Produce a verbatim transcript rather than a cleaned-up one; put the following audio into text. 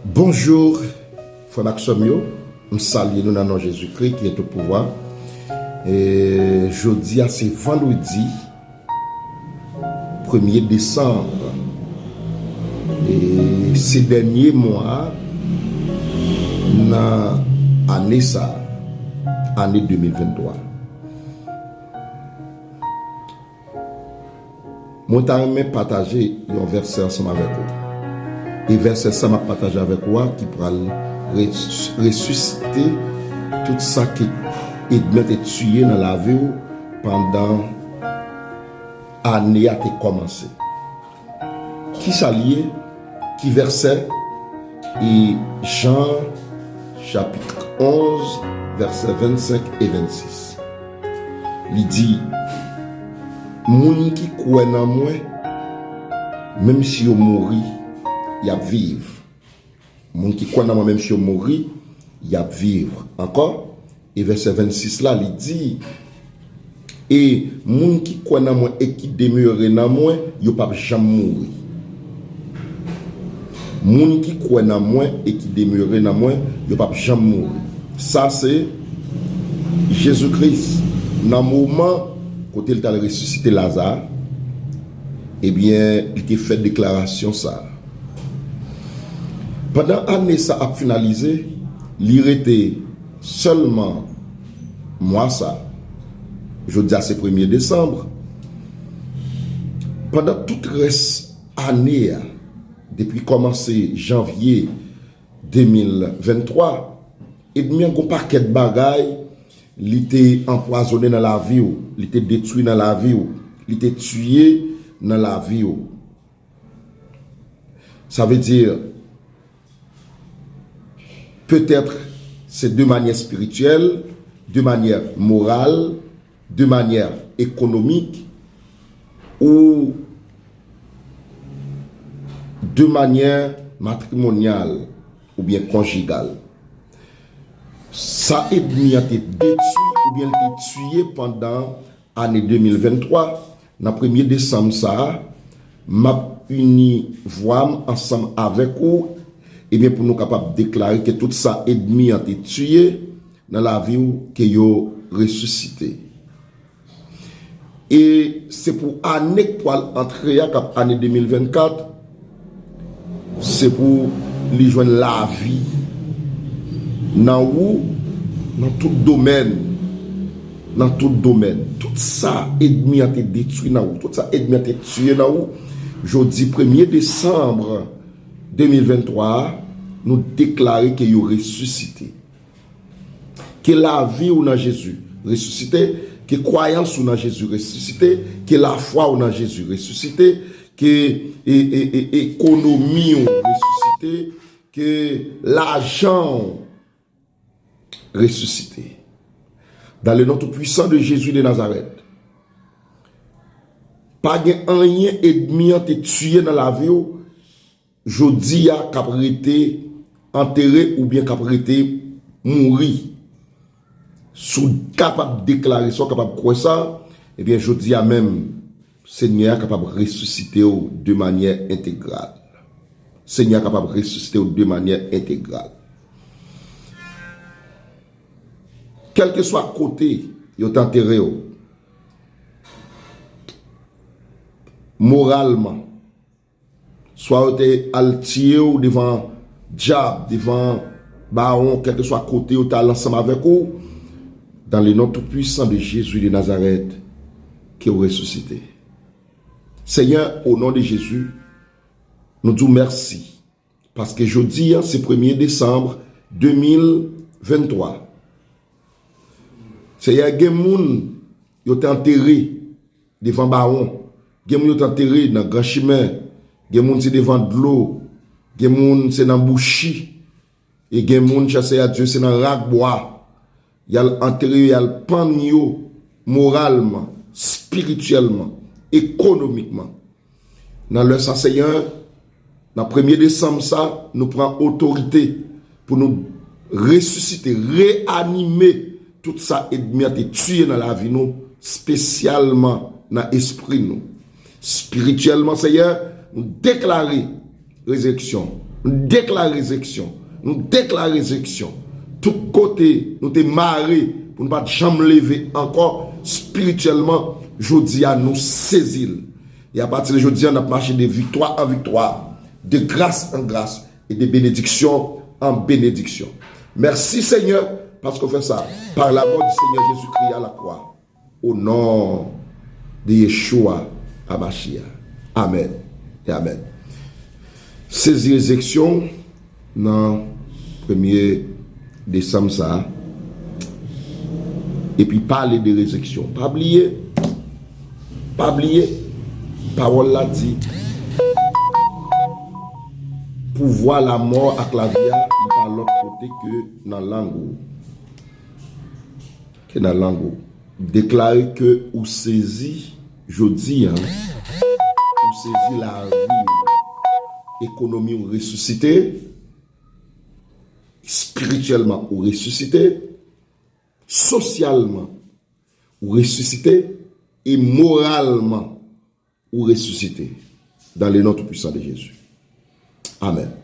Bonjou, frè m ak sè m yo. M salye nou nan non Jezikri ki gen tout pouvwa. E jodi a se vandredi premye desanm. E se dènye mwa nan ane sa, ane de mil venntwa. Mwen ta renmen pataje yon vèsè ansanm avèk ou. E vèsè sa m ap pataje avèk ou a ki pral res-, resisite tout sa ke ènmi an te tiye nan lavi w pandan ane a te kòmanse. Kisa l ye? Ki vèsè? E Jan, chapit onz, vèsè vennsenk e vennsis. Li di, moun ki kwè nan mwen, menm si yo mouri, y ap viv. Moun ki kwè nan mwen, menm si yo mouri, y ap viv. Ankò, e vèsè vennsis la, li di, e moun ki kwè nan mwen e ki demere nan mwen, yo p ap janm mouri. Moun ki kwè nan mwen e ki demere nan mwen, yo p ap janm mouri. Sa se Jezi Kris. Nan moman kote l t al resisite Laza, ebyen, li te fè deklarasyon sa a. Pandan ane sa ap finalize, li rete sèlman mwa sa. Jodi a se premye desanm. Pandan tout rès ane a, depi kòmanse janvye de mil venntwa, ènmi an gon pakèt bagay li te anpwazonnen nan lavi w, li te detwi nan lavi w, li te tiye nan lavi w. Sa vle di, petèt se de manyè espirityèl, de manyè moral, de manyè ekonomik, ou de manyè matrimonyal oubyen konjigal. Sa ènmi an te detwi oubyen l te tiye pandan ane de mil venntwa, nan premye desanm sa a, m ap ini vwa m ansanm avèk ou, ebyen, pou nou kapab deklare ke tout sa ènmi an te tiye nan lavi w, ke yo resisite. E se pou ane k pral antre a, k ap ane de mil vennkat, se pou li jwenn lavi nan ou, nan tout domèn. Nan tout domèn. Tout sa ènmi an te detwi nan ou, tout sa ènmi an te tiye nan ou, jodi premye desanm de mil venntwa a, nou deklare ke yo resisite. Ke lavi w nan Jezi resisite, ke kwayans ou nan Jezi resisite, ke lafwa w nan Jezi resisite, ke e, e, e, ekonomi w resisite, ke lajan w resisite. Dans le nom tout puissant de Jésus de Nazareth. Pa gen anyen ènmi an te tiye nan lavi w, jodi a k ap rete antere oubyen k ap rete mouri. Si w kapab deklare sa, w kapab kwè sa, ebyen, jodi a menm, Senyè a kapab resisite w de manyè entegral. Senyè a kapab resisite w de manyè entegral. Kèlkeswa kote yo te antere w, moralman, swa yo te al tiye w devan dyab, devan bawon, kèlkeswa kote yo te al ansanm avèk ou, dans le nom tout puissant de Jésus de Nazareth, ke w resisite. Senyè, o non de Jezi, nou di w mèsi, paske jodi a se premye desanm de mil venntwa. Senyè, gen moun yo te antere devan bawon, gen moun yo te antere nan gran chimen, gen moun se devan dlo, gen moun se nan bouchi, e gen moun, chè Seyè Dye, se nan rak bwa. Y al antere yo, y al pann yo moralman, espirityèlman, ekonomikman. Nan lè sa, Senyè, nan premye desanm sa, nou pran otorite pou nou resisite, reyanime tout sa ènmi an te tiye nan lavi nou, espesyalman nan espri nou. Espirityèlman, Senyè, nou deklare rezirèksyon. Nou deklare rezeksyon. Nou deklare rezeksyon. Tout kote nou te mare pou nou pa t janm leve ankò, espirityèlman, jodi a nou sezi l. E apati de jodi a, n ap mache de viktwa an viktwa, de gras an gras, e de benediksyon an benediksyon. Mèsi, Senyè, paske w fè sa, par la mort du Seigneur Jésus-Christ à la croix. Au nom de Yeshua Hamashiach. Amen et amen. Sezi rezeksyon nan premye desanm sa a. Epi pale de rezeksyon. Pa bliye. Pa bliye. Pawòl la di, pouvwa lamò ak lavi a, li pa lòt kote ke nan lang ou. Ke nan lang ou. Deklare ke ou sezi jodi a, ou sezi lavi w. Ekonomi w resisite, espirityèlman ou resisite, sosyalman ou resisite, e moralman ou resisite. Dans le nom tout puissant de Jésus. Amen.